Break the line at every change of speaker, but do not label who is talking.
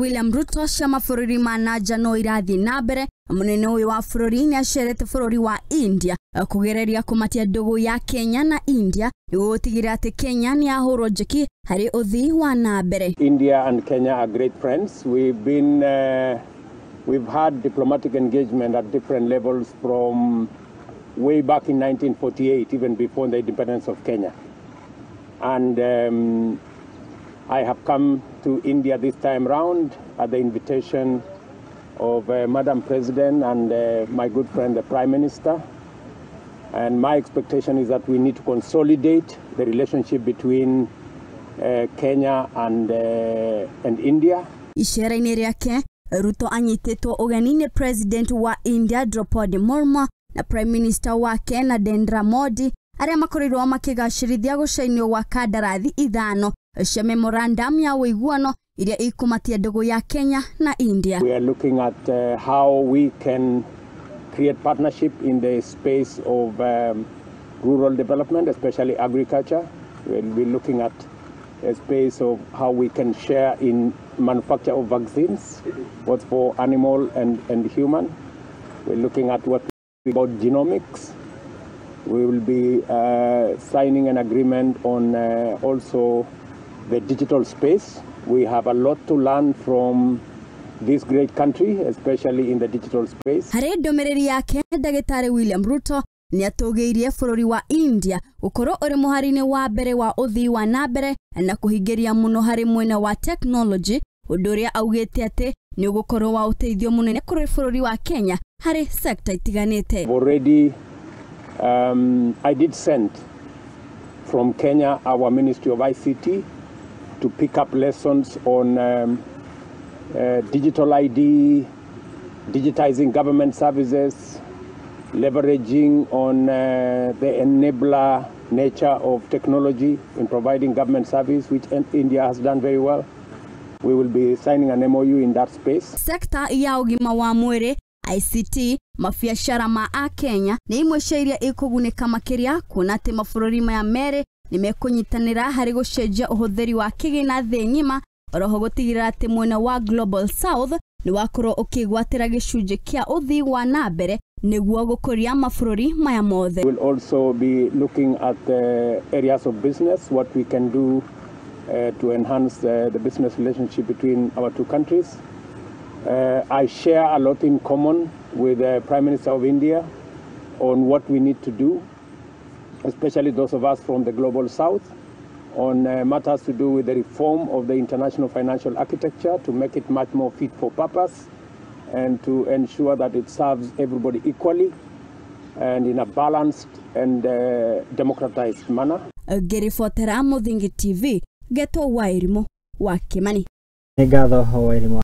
William Ruto cia mabũrũri ma nanja no irathiĩ na mbere. Mũnene ũyũ wa bũrũri nĩ acerete bũrũri wa India kũgereria kũmatia ndũgũ ya Kenya na India nĩguo gũtigĩrĩra atĩ Kenya nĩ yahũrwo njeki harĩ ũthii wa na mbere.
India and Kenya are great friends. We've had diplomatic engagement at different levels from way back in 1948, even before the independence of Kenya. And I have come to India this time round at the invitation of Madam President and my good friend, the Prime Minister. And my expectation is that we need to consolidate the relationship between Kenya and India.
Icera-inĩ rĩake Ruto anyitĩtwo ũgeni nĩ President wa India Draupadi Murmu na Prime Minister wake Narendra Modi arĩa makorirwo makĩgacĩrithia gũcainio gwa kandarathi 5 cia memorandum ya ũiguano iria ikumatia ndũgũ ya Kenya na India.
We are looking at how we can create partnership in the space of rural development, especially agriculture. We'll be looking at a space of how we can share in manufacture of vaccines, both for animal and human. We're looking at what about genomics. We will be signing an agreement on also the digital space. We have a lot to learn from this great country, especially in the digital space.
Harĩ ndũmĩrĩri yake Ndagĩtarĩ William Ruto nĩ atũgĩirie bũrũri wa India gũkorwo ũrĩ mũhari-inĩ wa mbere wa ũthii wa na mbere na kũhingĩria mũno harĩ mwena wa technology, ũndũ ũrĩa augĩte atĩ nĩ ũgũkorwo wa ũteithio mũnene kũrĩ bũrũri wa Kenya harĩ sekta itiganĩte.
Already, I did send from Kenya our Ministry of ICT to pick up lessons on digital ID, digitizing government services, leveraging on the enabler nature of technology in providing government service, which India has done very well. We will be signing an MOU in that space.
Sekta ya ũgima wa mwĩrĩ, ICT, mabiacara ma a Kenya nĩ imwe cia iria ikũgunĩka makĩria kuona atĩ mabũrũri maya merĩ nĩ mekũnyitanĩra harĩ gũcenjia ũhũthĩri wa kĩgĩna thĩ ng'ima, oroho gũtigĩrĩra atĩ mwena wa Global South nĩ wakorwo ũkĩgwatĩra gĩcunjĩ kĩa ũthii wa na mbere nĩguo gũkũria mabũrũri maya mothe.
We'll also be looking at the areas of business, what we can do to enhance the business relationship between our two countries. I share a lot in common with the Prime Minister of India on what we need to do, especially those of us from the Global South, on matters to do with the reform of the international financial architecture to make it much more fit for purpose and to ensure that it serves everybody equally and in a balanced and democratized manner.
Ngĩribotera Mũthingi TV, Geto Wairimũ wa Kimani.
Nĩ ngatho, Wairimũ.